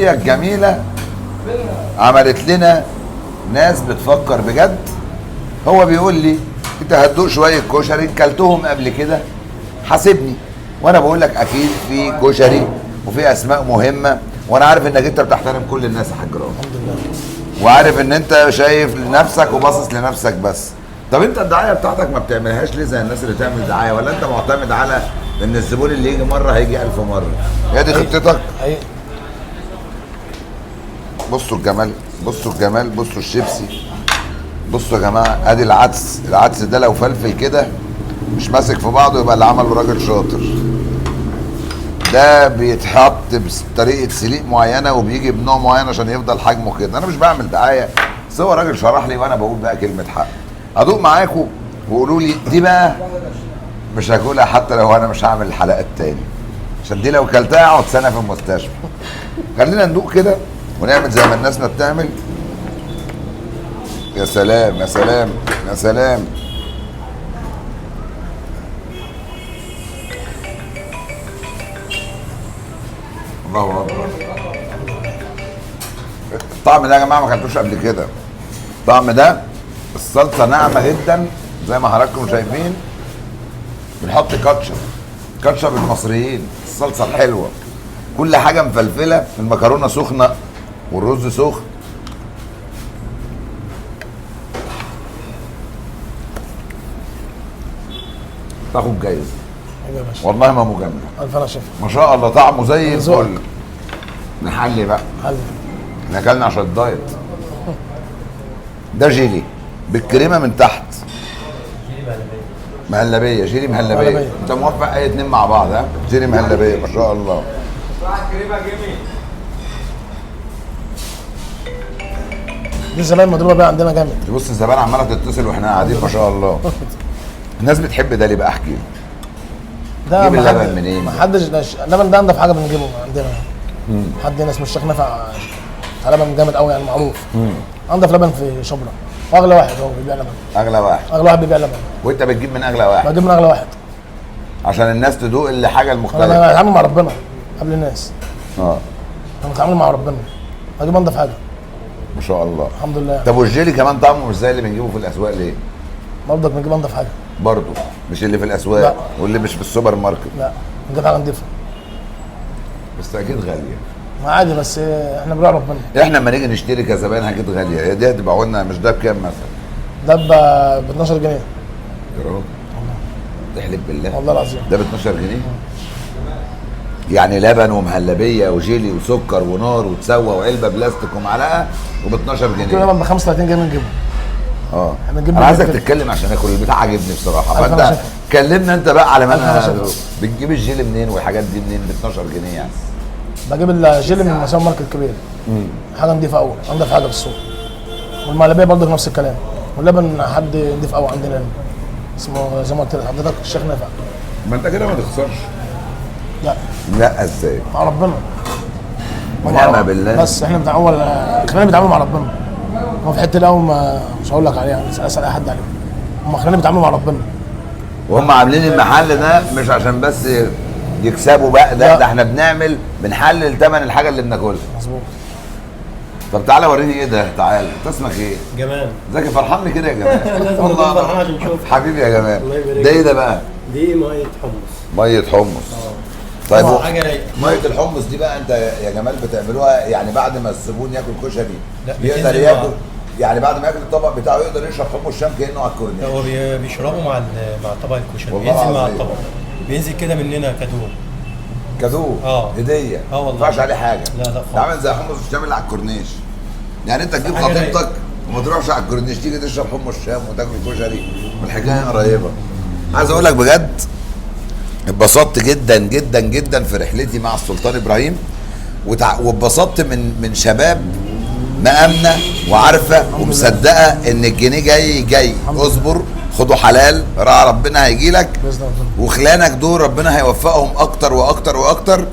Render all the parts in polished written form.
الجميلة عملت لنا ناس بتفكر بجد. هو بيقول لي انت هتدوق شوية كشري كلتهم قبل كده حاسبني، وانا بقول لك اكيد في كشري وفي اسماء مهمة، وانا عارف انك انت بتحترم كل الناس يا حاج رامي. الحمد لله. وعارف ان انت شايف لنفسك وباصص لنفسك بس. طب انت الدعاية بتاعتك ما بتعملهاش ليه زي الناس اللي تعمل دعاية؟ ولا انت معتمد على ان الزبون اللي يجي مرة هيجي 1000 مرة؟ هي دي خطتك؟ حقيقي. بصوا الجمال، بصوا الجمال، بصوا الشيبسي، بصوا يا جماعة ادي العدس. العدس ده لو فلفل كده مش ماسك في بعضه يبقى اللي عمله راجل شاطر. ده بيتحط بطريقة سليق معينة وبيجي بنوع معين عشان يفضل حجمه كده. انا مش بعمل دعاية، بس هو راجل شرح لي وانا بقول بقى كلمة حق. ادوق معاكم وقولوا لي دي بقى مش هاكلها حتى لو انا مش هعمل الحلقات تاني، عشان دي لو كلتها اقعد سنة في المستشفى. خلينا ندوق كده ونعمل زي ما الناس ما بتعمل. يا سلام يا سلام يا سلام. الله اكبر. الطعم ده يا جماعة ما اكلتوش قبل كده. الطعم ده الصلصه ناعمة جدا زي ما حضراتكم شايفين. بنحط كاتشب، كاتشب المصريين، الصلصه الحلوة، كل حاجة مفلفله، المكرونه سخنة والرز سخن. تاخد جايزة ايوه يا باشا والله ما مجاملة. الف انا شايف ما شاء الله طعمه زي الفل. نحلي بقى، حلي. احنا اكلنا عشان الدايت. ده جيلي بالكريمه من تحت، مهلبية، جيلي مهلبية. انت موفق اي اتنين مع بعض؟ ها جيلي مهلبية ما شاء الله. دي الزباين مضروبة بقى عندنا جامد. بص الزبائن عماله تتصل واحنا قاعدين ما شاء الله. الناس بتحب ده ليه بقى؟ احكي لي. ده جيب اللبن منين؟ ما حدش، اللبن ده انضف حاجة بنجيبه عندنا. حد هنا اسمه الشيخ نافع بتاع لبن جامد قوي يعني، معروف. انضف لبن في شبرا، واغلى واحد هو بيبيع لبن. اغلى واحد؟ اغلى واحد بيبيع لبن. وانت بتجيب من اغلى واحد؟ بجيب من اغلى واحد عشان الناس تدوق الحاجة المختلفة. انا بتعامل مع ربنا قبل الناس. اه انا بتعامل مع ربنا، بجيب انضف حاجة ما شاء الله. الحمد لله. طب والجيلي كمان طعمه مش زي اللي بنجيبه في الاسواق ليه؟ برضك بنجيب انضف حاجة برضه، مش اللي في الاسواق. لا. واللي مش في السوبر ماركت. لا بنجيب حاجة نضيفه بس اكيد غالية. ما عادي، بس احنا بنراعي ربنا. احنا لما نيجي نشتري كزبائن حاجات غالية، هي دي هتبقى لنا مش ده بكام مثلا؟ ده ب 12 جنيه. يا راجل تحلف بالله؟ والله العظيم ده ب 12 جنيه؟ يعني لبن ومهلبيه وجيلي وسكر ونار وتسوى وعلبة بلاستيك ومعلقة وب 12 جنيه. كيلو لبن ب 35 جنيه بنجيبه. اه انا عايزك تتكلم عشان اكل البتاع عاجبني بصراحة، فانت كلمنا انت بقى على ما انا بتجيب الجيلي منين والحاجات دي منين ب 12 جنيه يعني؟ بجيب الجيلي من سوبر ماركت كبير. حاجة نضيفه قوي، انضف حاجة في السوق. والمهلبيه برضه نفس الكلام، واللبن حد نضيف قوي عندنا هنا اسمه زي ما قلت لحضرتك الشيخ نافع. ما انت كده ما تخسرش. لا لا ازاي؟ مع ربنا ونعم بالله. بس احنا بنتعامل، خلينا بنتعامل مع ربنا. هو في حتة الاول ما مش هقول لك عليها، اسال اي حد عليها. هم خلينا بيتعاملوا مع ربنا، وهم عاملين المحل ده مش عشان بس يكسبوا بقى، ده احنا بنعمل بنحلل ثمن الحاجة اللي بناكلها. مظبوط. طب تعالى وريني ايه ده، تعالى. انت اسمك ايه؟ جمال. ازيك؟ فرحان لي كده يا جمال. لازم اكون فرحان عشان نشوف. حبيبي يا جمال. الله يبارك. ده ايه ده بقى؟ دي مية حمص. مية حمص. طيب حاجة رايقة. مية الحمص دي بقى انت يا جمال بتعملوها يعني بعد ما الزبون ياكل كشري يقدر ياكل، يعني بعد ما ياكل الطبق بتاعه يقدر يشرب حمص الشام كانه على الكورنيش؟ هو بيشربه مع طبق الكشري، بينزل مع الطبق، بينزل كده مننا cadeau. cadeau؟ هديه. والله ما ينفعش عليه حاجة. لا لا خالص. ده عامل زي حمص الشام اللي على الكورنيش. يعني انت تجيب خطيبتك وما تروحش على الكورنيش، تيجي تشرب حمص الشام وتاكل كشري والحكاية قريبه. عايز اقول لك بجد اتبسطت جدا جدا جدا في رحلتي مع السلطان ابراهيم، واتبسطت من شباب مأمنه وعارفه ومصدقه ان الجنيه جاي جاي، اصبر خده حلال، راعي ربنا هيجي لك، وخلانك دول ربنا هيوفقهم اكتر واكتر واكتر.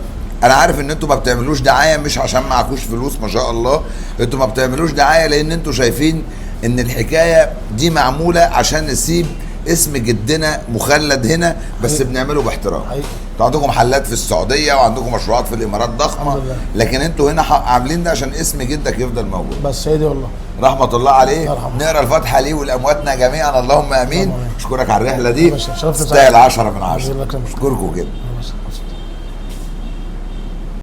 انا عارف ان انتوا ما بتعملوش دعاية مش عشان معكوش فلوس ما شاء الله، انتوا ما بتعملوش دعاية لان انتوا شايفين ان الحكاية دي معمولة عشان نسيب اسم جدنا مخلد هنا، بس بنعمله باحترام. انتوا عندكم محلات في السعودية وعندكم مشروعات في الامارات ضخمة، الحمد لله. لكن انتوا هنا عاملين ده عشان اسم جدك يفضل موجود. بس هي دي والله. رحمه الله عليه. الله يرحمه. نقرا الفاتحة ليه ولامواتنا جميعا، اللهم امين. اللهم آمين. اشكرك على الرحلة دي، باشا، شرفت تستاهل 10 من 10. الله يكرمك. اشكركم جدا. باشا.